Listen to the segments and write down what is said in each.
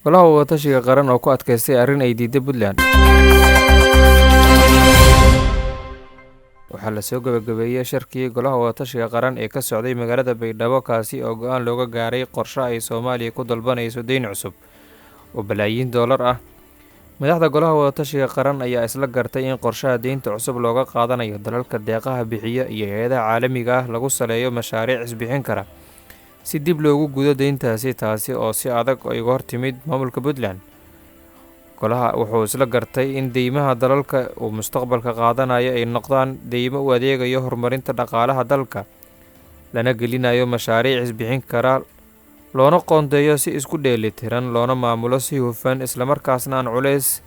Golaha Wadatashiga Qaran oo ku adkaystay arrin ay diiday Puntland. Waxaa lasoo gabagabeeyey shirkii Golaha Wadatashiga Qaran ee ka socday magaalada Baydhabo, kaasi oo go-aan looga gaaray qorshe ay Soomaaliya ku dalbanayso deyn cusub oo balaayiin doolar ah. Madaxda Golaha Wadatashiga Qaran ayaa isla gartay in qorshaha deynta cusub looga qaadanayo dalalka deeqaha bixiya iyo hay-adaha caalamiga ah lagu saleeyo mashaariic isbixin kara si dib loogu gudo deyntaasi, taasi oo si adag uga hortimid maamulka Puntland. Golaha wuxuu isla gartay in deymaha dalalka uu mustaqbalka qaadanayo ay noqdaan deymo u adeegayo horumarinta dhaqaalaha dalka, lana gelinayo mashaariic isbixin kara, loona qoondeeyo si isku dheeli tiran, loona maamulo si hufan, islamarkaasna aan culays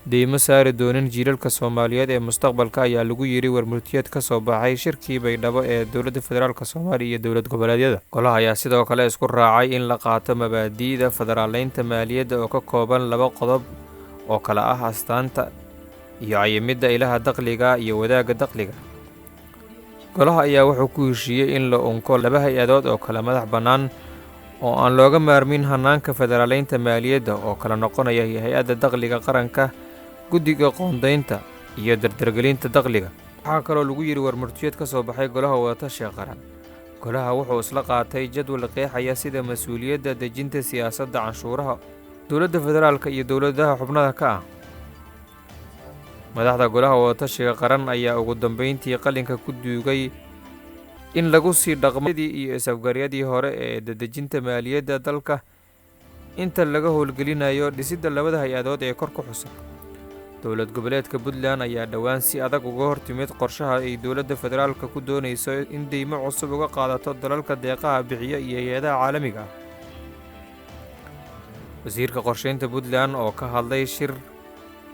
deymo saari doonin jiilalka Soomaaliyeed ee mustaqbalka, ayaa lagu yiri warmurtiyeed ka soo baxay shirkii Baydhabo ee dowladda federaalk Soomaaliya iyo dowlad goboleedyada. Golaha ayaa sidoo kale isku raacay in la qaato mabaadi'da federaaleynta maaliyadda oo ka kooban laba qodob oo kale ah astaanta iyo cayimidda ilaha dakhliga iyo wadaagga dakhliga. Golaha ayaa wuxuu ku heshiiyey in la unko laba hay-adood oo kale madax bannaan oo aan looga maarmin hanaanka federaaleynta maaliyadda, oo kala noqonaya Hay-adda Dakhliga Qaranka, Guddiga Qoondaynta iyo Dardargelinta Dakhliga. Waxaa kaloo lagu yidhi warmurtiyeed ka soo baxay Golaha Wadatashiga Qaran, golaha wuxuu isla qaatay jadwal qeexaya sida mas-uuliyadda dejinta siyaasadda canshuuraha dowladda federaalka iyo dowladaha xubnaha ka ah. Madaxda Golaha Wadatashiga Qaran ayaa ugu dambeyntii qalinka ku duugay in lagu sii dhaqmadii iyo is-afgaryadii hore ee dadejinta maaliyadda dalka inta laga howlgelinayo dhisidda labada hay-adood ee kor ku xusan. Dowlad goboleedka Puntland ayaa dhowaan si adag uga hortimid qorshaha ay dowladda federaalka ku doonayso in deymo cusub uga qaadato dalalka deeqaha bixiya iyo hay-adaha caalamiga ah. Wasiirka qorsheynta Puntland oo ka hadlay shir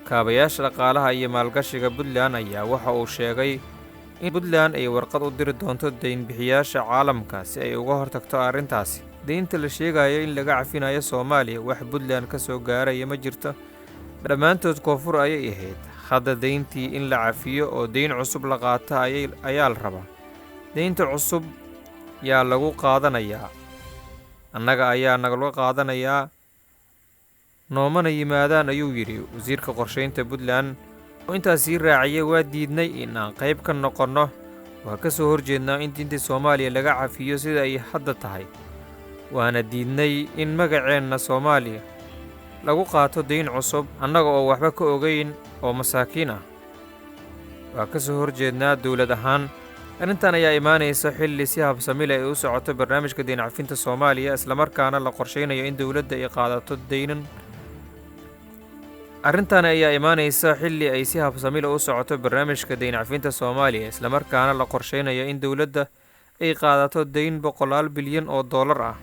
kaabayaasha dhaqaalaha iyo maalgashiga Puntland ayaa waxa uu sheegay in Puntland ay warqad u diri doonto deynbixiyaasha caalamka si ay uga hortagto arrintaasi. Deynta la sheegayo in laga cafinayo Soomaaliya, wax Puntland ka soo gaaraya ma jirto, dhammaantood koonfur ayay ahayd. Hadda deyntii in la cafiyo oo deyn cusub la qaato ayaa la rabaa. Deynta cusub yaa lagu qaadanayaa? Annaga ayaa nagala qaadanayaa, noomana yimaadaan, ayuu yidhi wasiirka qorsheynta Puntland oo intaas sii raaciyay: Waa diidnay in aan qayb ka noqonno, waa ka soo horjeednaa in diinta Soomaaliya laga cafiyo sida ay hadda tahay, waana diidnay in magaceenna Soomaaliya lagu qaato deyn cusub annaga oo waxba ka ogeyn oo masaakiin ah. Waa ka soo horjeednaa dowlad ahaan. Arrintan ayaa imaanaysa xilli si habsami leh ay u socoto barnaamijka deyn cafinta Soomaaliya, islamarkaana la qorsheynayo in dowladda ay qaadato deynan. Arrintan ayaa imaanaysa xilli ay si habsami leh u socoto barnaamijka deyn cafinta Soomaaliya, islamarkaana la qorsheynayo in dowladda ay qaadato deyn boqolaal bilyan oo dollar ah.